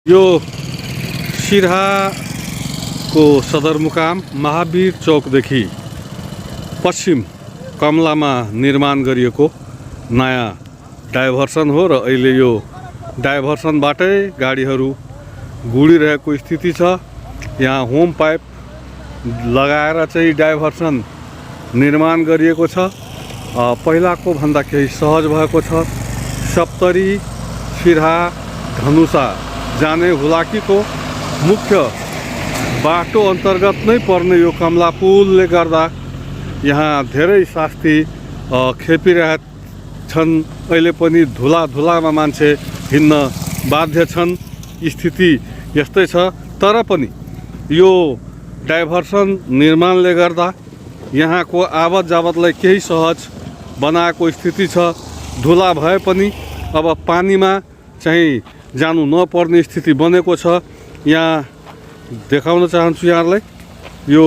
यो सिराहाको सदरमुकाम महावीर चौकदेखि पश्चिम कमलामा निर्माण गरिएको नयाँ डाइभर्सन हो र अहिले यो डाइभर्सनबाटै गाडीहरू गुडिरहेको स्थिति छ। यहाँ होम पाइप लगाएर चाहिँ डाइभर्सन निर्माण गरिएको छ। पहिलाको भन्दा केही सहज भएको छ। सप्तरी सिराहा धनुषा जाने हुलाकीको मुख्य बाटो अन्तर्गत नै पर्ने यो कमला पुलले गर्दा यहाँ धेरै शास्ति खेपिरहेका छन्। अहिले पनि धुलामा मान्छे हिँड्न बाध्य छन्। स्थिति यस्तै छ। तर पनि यो डाइभर्सन निर्माणले गर्दा यहाँको आवत जावतलाई केही सहज बनाएको स्थिति छ। धुला भए पनि अब पानीमा चाहिँ जानु नपर्ने स्थिति बनेको छ। यहाँ देखाउन चाहन्छु यहाँलाई यो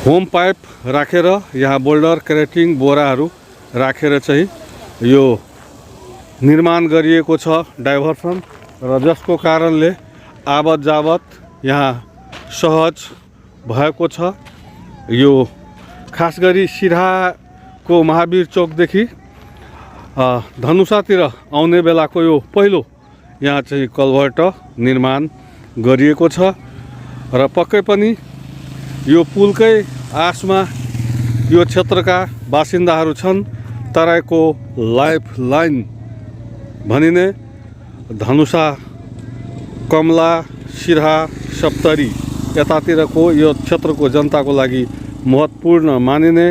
होम पाइप राखेर यहाँ बोल्डर क्रेटिङ बोराहरू राखेर चाहिँ यो निर्माण गरिएको छ डाइभर्सन, र जसको कारणले आवत जावत यहाँ सहज भएको छ। यो खास गरी सिराहाको महावीर चौकदेखि धनुषातिर आउने बेलाको यो पहिलो यहाँ चाहिँ कल्भर्ट निर्माण गरिएको छ। र पक्कै पनि यो पुलकै आसमा यो क्षेत्रका बासिन्दाहरू छन्। तराईको लाइफ लाइन भनिने धनुषा, कमला, सिराहा, सप्तरी यतातिरको यो क्षेत्रको जनताको लागि महत्त्वपूर्ण मानिने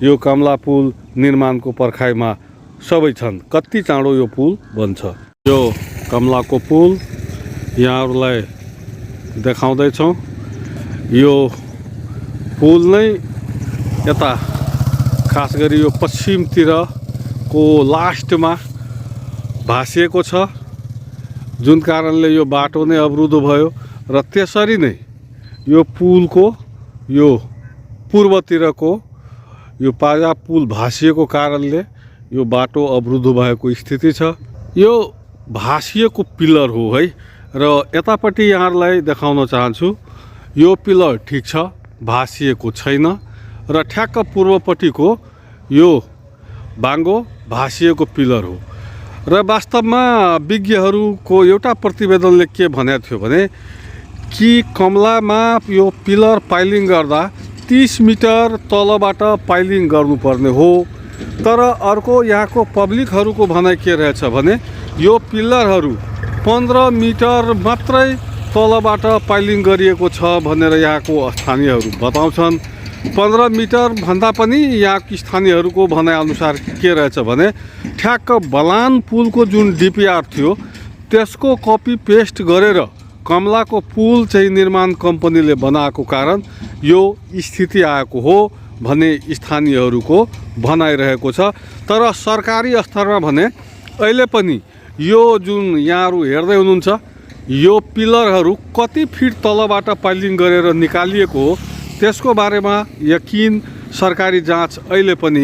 यो कमला पुल निर्माणको पर्खाइमा सबै छन्। कति चाँडो यो पुल बन्छ। यो कमलाको पुल यहाँहरूलाई देखाउँदैछौँ। यो पुल नै यता खास गरी यो पश्चिमतिरको लास्टमा भासिएको छ, जुन कारणले यो बाटो नै अवरुद्ध भयो। र त्यसरी नै यो पुलको यो पूर्वतिरको यो पाजा पुल भासिएको कारणले यो बाटो अवरुद्ध भएको स्थिति छ। यो भासिएको पिलर हो है। र यतापट्टि यहाँहरूलाई देखाउन चाहन्छु यो पिलर ठिक छ, भासिएको छैन। र ठ्याक्क पूर्वपट्टिको यो बाङ्गो भासिएको पिलर हो। र वास्तवमा विज्ञहरूको एउटा प्रतिवेदनले के भनेको थियो भने कि कमलामा यो पिलर पाइलिङ गर्दा 30 मिटर तलबाट पाइलिङ गर्नुपर्ने हो। तर अर्को यहाँको पब्लिकहरूको भनाइ के रहेछ भने यो पिलरहरू 15 मिटर मात्रै तलबाट पाइलिङ गरिएको छ भनेर यहाँको स्थानीयहरू बताउँछन्। 15 मिटर भन्दा पनि यहाँको स्थानीयहरूको भनाइअनुसार के रहेछ भने ठ्याक्क बलान पुलको जुन डिपिआर थियो त्यसको कपी पेस्ट गरेर कमलाको पुल चाहिँ निर्माण कम्पनीले बनाएको कारण यो स्थिति आएको हो भन्ने स्थानीयहरूको भनाइरहेको छ। तर सरकारी स्तरमा भने अहिले पनि यो जुन यहाँहरू हेर्दै हुनुहुन्छ यो पिलरहरू कति फिट तलबाट पाइलिङ गरेर निकालिएको हो त्यसको बारेमा यकिन सरकारी जाँच अहिले पनि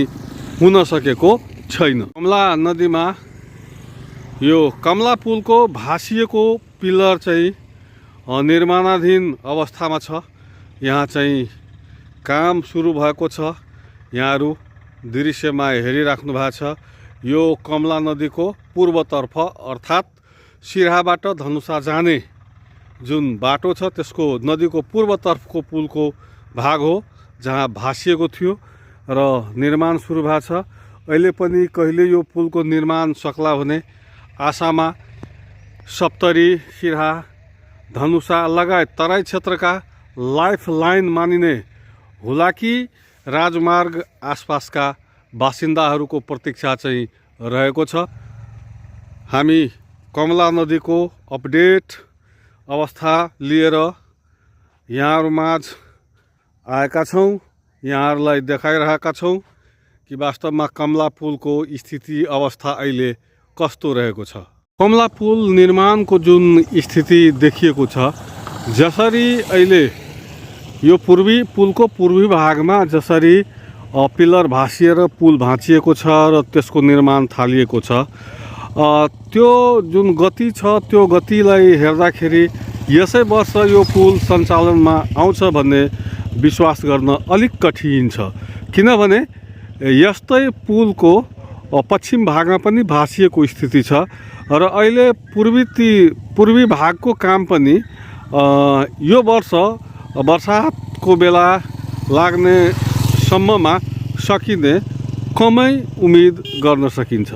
हुन सकेको छैन। कमला नदीमा यो कमला पुलको भासिएको पिलर चाहिँ निर्माणाधीन अवस्थामा छ। यहाँ चाहिँ काम सुरु भएको छ। यहाँहरू दृश्यमा हेरिराख्नु भएको छ। यो कमला नदीको पूर्वतर्फ अर्थात् सिराहाबाट धनुषा जाने जुन बाटो छ त्यसको नदीको पूर्वतर्फको पुलको भाग हो जहाँ भासिएको थियो र निर्माण सुरु भएको छ। अहिले पनि कहिले यो पुलको निर्माण सक्ला भन्ने आशामा सप्तरी, सिराहा, धनुषा लगायत तराई क्षेत्रका लाइफ लाइन मानिने हुलाकी राजमार्ग आसपासका बासिन्दाहरूको प्रतीक्षा चाहिँ रहेको छ। हामी कमला नदीको अपडेट अवस्था लिएर यहाँहरूमाझ आएका छौँ। यहाँहरूलाई देखाइरहेका छौँ कि वास्तवमा कमला पुलको स्थिति अवस्था अहिले कस्तो रहेको छ। कमला पुल निर्माणको जुन स्थिति देखिएको छ, जसरी अहिले यो पुलको पूर्वी भागमा जसरी पिलर भासिएर पुल भाँचिएको छ र त्यसको निर्माण थालिएको छ, त्यो जुन गति छ त्यो गतिलाई हेर्दाखेरि यसै वर्ष यो पुल सञ्चालनमा आउँछ भन्ने विश्वास गर्न अलिक कठिन छ। किनभने यस्तै पुलको पश्चिम भागमा पनि भाँसिएको स्थिति छ र अहिले पूर्वी भागको काम पनि यो वर्ष बर्सातको बेला लाग्ने सम्ममा सकिने कमै उम्मेद गर्न सकिन्छ।